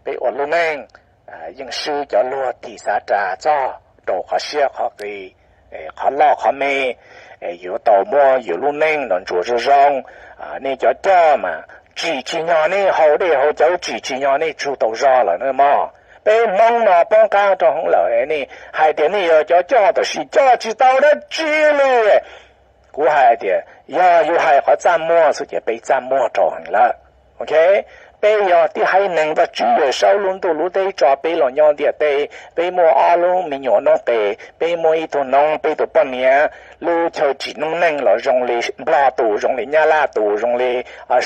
Peb ua lub neej yeej swb cov luag tig xav ras txog rau qhov siab qhov qis, qhov loj qhov me, yuav tau muab yus lub neej los ntsuas zoo zoo. Nej cov coj mas tsim tsis nyog nej haus dej haus cawv, tsim tsis nyog nej tsug tau zog lawm na mog. Peb Hmoob no poob qab rau heev lawm, nej hais tias nej yog cov coj tab sis coj tsis tau dab tsi li. Kuv hais tias yog yus hais qhov txaj muag xwb ces peb txaj muag rau heev lawm. Ok, peb yog tib haiv neeg, Vajtswv yawg saub lub ntuj lub teb tso peb los nyob ntiaj teb, peb muaj ob lub me nyuam noob qes, peb muaj ib tug noov, peb tus poj niam, lub chaw tsim noob neej los zoo li Nplog tus, zoo li Nyab Laj tus, zoo li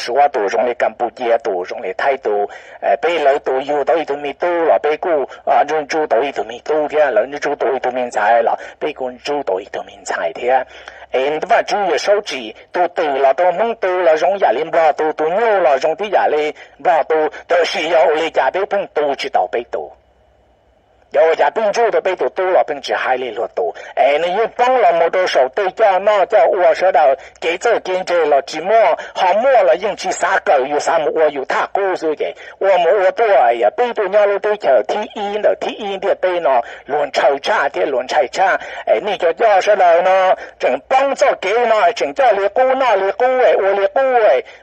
Suav tus, zoo li Kampuchia tus, zoo li Thaib tus. Peb lawv tus yug tau ib tug me tub los peb kuj ntsub ntsub tau ib tug me tub thiab, lawv ntsub ntsub tau ib tug me ntxhais los peb kuj ntsub tau ib tug me ntxhais thiab. Es Vajtswv yawg saub tsim tus twm los rau Hmoob tus los zoo yam li Nplog tus, tus nyuj los zoo tib yam li Nplog tus, tab sis yog ua li cas peb pheej tu tsis tau peb tus? Yog ua cas peb ntsub tau peb tus tub los pheej tsis hais li luag tus? Es nws yeej poob los mus rau saum tej coj noj coj ua sawv daws kev txawj kev ntse los tsis muaj, ho muaj los yeej tsis xav kawm, yus xav mus ua yus thaj qub xwb ces ua mus ua tuaj, yog peb tuaj nyob lub teb chaws thib ib ntawm thib ib ntiaj teb no, luag ntshaw tshaj thiab luag ntshai tshaj. Es nej cov coj sawv daws no tseem poob txoj kev no, tseem coj li qub noj li qub, ua li qub,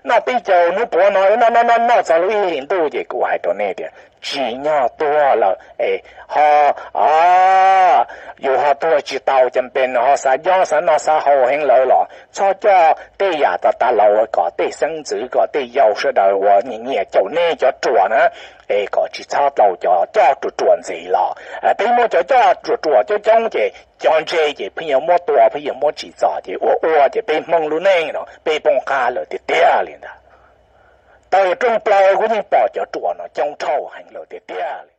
noj peb caug hnub puav no, noj noj noj noj txog lub ib hlis ntuj ces kuv hais rau nej tias tsim nyog tuag lawm es ho yus ho tuag tsis tau, cas pes ho xav nyob xav noj xav haus heev lawm los txhob coj tej yam tas tas los kom tej xeeb ntxwv kom tej yau sawv daws uas nyiam nyiam caum nej cov ruam na, es kom tsis txhob tau cov coj ruam ruam ntxiv los. Peb muaj cov coj ruam ruam coob coob ces cov ntse ces pheej yuav muab tua pheej yuav muab tsim txom ces ua ua ces peb Hmoob lub neej no peb poob qab lawm tiag tiag li ntag. Taw rooj plaws kuv yeej pom cov ruam no coob dhau heev lawm tiag tiag li.